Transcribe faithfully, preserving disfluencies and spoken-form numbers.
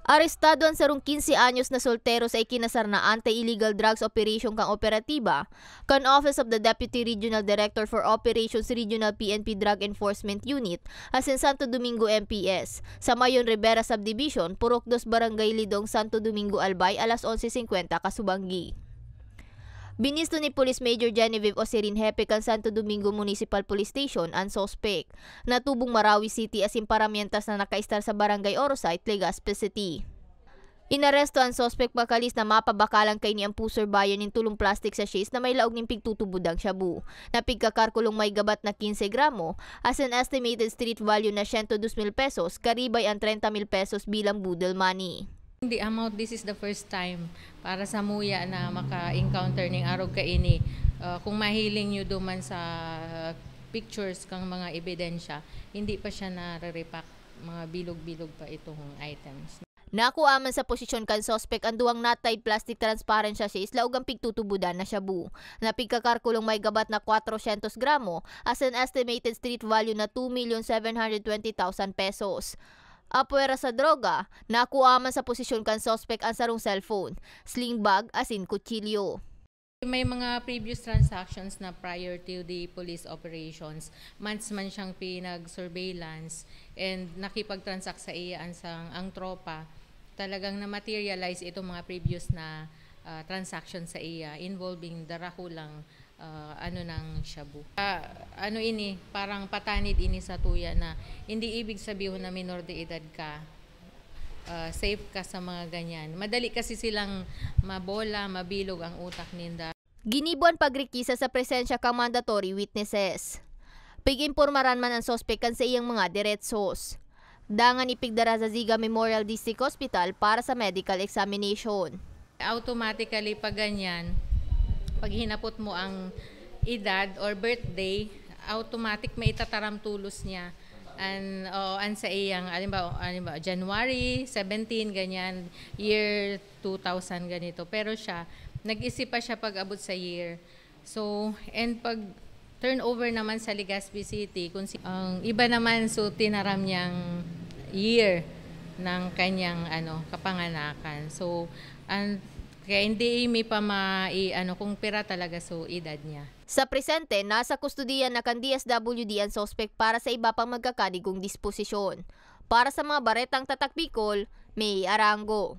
Arestado an sarong quince anyos na soltero sa ikinasar na anti-illegal drugs operation kan operatiba kan Office of the Deputy Regional Director for Operations Regional P N P Drug Enforcement Unit asin Santo Domingo M P S sa Mayon Rivera Subdivision, Purok dos, Barangay Lidong, Santo Domingo, Albay, alas onse singkwenta kasubanggi. Binisto ni Police Major Genevieve Osirin, hepe kan Santo Domingo Municipal Police Station, an suspek na tubong Marawi City asin paramientas na nakaistar sa Barangay Orosite, Legazpi City. Inaresto an suspek pakalis na mapabakalan kaini an puso bayo nin tolong plastic sachets na may laog nin pigtutubodang shabu, na pigkakarkulong may gabat na quince gramo, asin estimated street value na siyento dos mil pesos, karibay an trenta mil pesos bilang boodle money. The amount, this is the first time para sa muya na maka-encounter ning arog kaini. Ah, kung mahiling nyo duman sa pictures kang mga ebidensya, hindi pa siya nare-repack. Mga bilog-bilog pa itong items. Nakua man sa posisyon kan suspek an duwang knot-tied plastic transparent sachets laog an pigtutubodan na shabu, na pigkakarkulong may gabat na kwatrosyentos gramo, asin estimated street value na two million seven hundred twenty thousand pesos. Apwera sa droga, nakua man sa posisyon kan suspek an sarong cellphone, sling bag, asin kutsilyo. May mga previous transactions na prior to the police operations, months man siyang pinag-surveillance and nakipag-transact sa iya ang, sang, ang tropa. Talagang na-materialize itong mga previous na, ah, transaction sa iya involving darakulang, ah, ano, ng shabu. Ah, ano ini, parang patanid ini sa tuya na hindi ibig sabihin na minor de edad ka, ah, safe ka sa mga ganyan. Madali kasi silang mabola, mabilog ang utak ninda. Ginibo an pagrekisa sa presensya kan mandatory witnesses. Pig-impormaran man an suspek kan saiyang mga diretsos. Dangan ipigdara sa Ziga Memorial District Hospital para sa medical examination. Automatically, pag ganyan, pag hinapot mo ang edad or birthday, automatic may itataram tulos niya. An, oo, an sa iyang, halimbawa, halimbawa, January seventeen, ganyan, year two thousand, ganito. Pero siya, nag-isip pa siya pag-abot sa year. So, and pag turnover naman sa Legazpi City, kung si, ang iba naman, so, tinaram niyang year ng kanyang, ano, kapanganakan. So, ang, kaya hindi mi pa mai-, ano, kung pira talaga, so, edad niya. Sa presente, nasa kustodiya na kan D S W D an suspek para sa iba pang magkakanigong disposisyon. Para sa mga baretang Tatak Bicol, May Arango.